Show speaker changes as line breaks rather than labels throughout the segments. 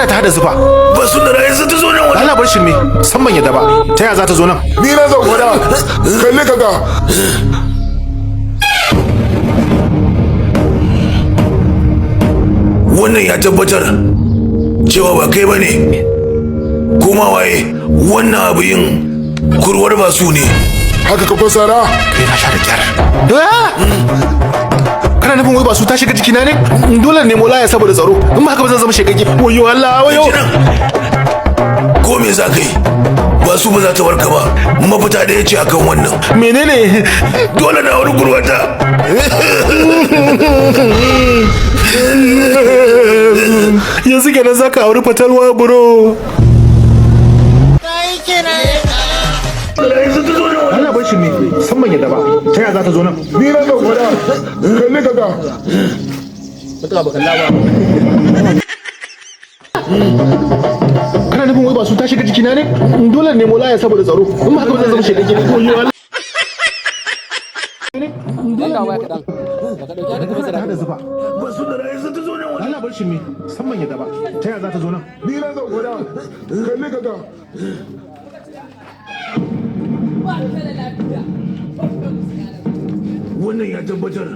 Kana ta hada zufa.
Ba su da yanzu ta zo nan wani.
Allah bar shirme, san ban yadda ba. Ta ya za ta zo nan?
Ni na zan faɗa. Kalli ka ga.
Wannan ya tabbatar cewa ba kai bane. Kuma waye wannan abu yin kurwar basu ne.
Haka ka fasara?
Kai na sha da kyar. Kana nufin wai ba su ta shiga jikina ne? Dole nemo laya saboda tsaro. In ba haka ba zan zama shekake. Wayo Allah, wayo.
Ko me za ka yi? Ba su ba za ta warka ba. Mafita da ya ce akan wannan.
Menene?
Dole na wani kurwata.
Yanzu kenan zaka auri fatalwa bro. Allah bar shirme, san ban yadda ba. Ta ya za ta zo nan?
Ni na zan faɗa. Kalli ka ga.
Kana nufin wai ba su ta shiga jikina ne? Dole nemo laya saboda tsaro. In ba haka ba zan zama shekake. Wayo Allah. Kana ta hada zufa.
Ba su da yanzu ta zo nan wani.
Allah bar shirme, san ban yadda ba. Ta ya za ta zo nan?
Ni na zan faɗa. Kalli ka ga.
Wannan ya tabbatar.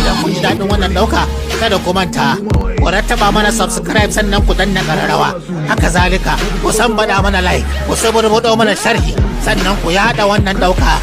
Idan kun ji daɗin wannan ɗauka, kada ku manta, ku rattaba mana subscribe sannan ku danna ƙararrawa. Haka zalika, ku san baɗa mana like, ku suburbuɗo mana sharhi, sannan ku yaɗa wannan ɗauka.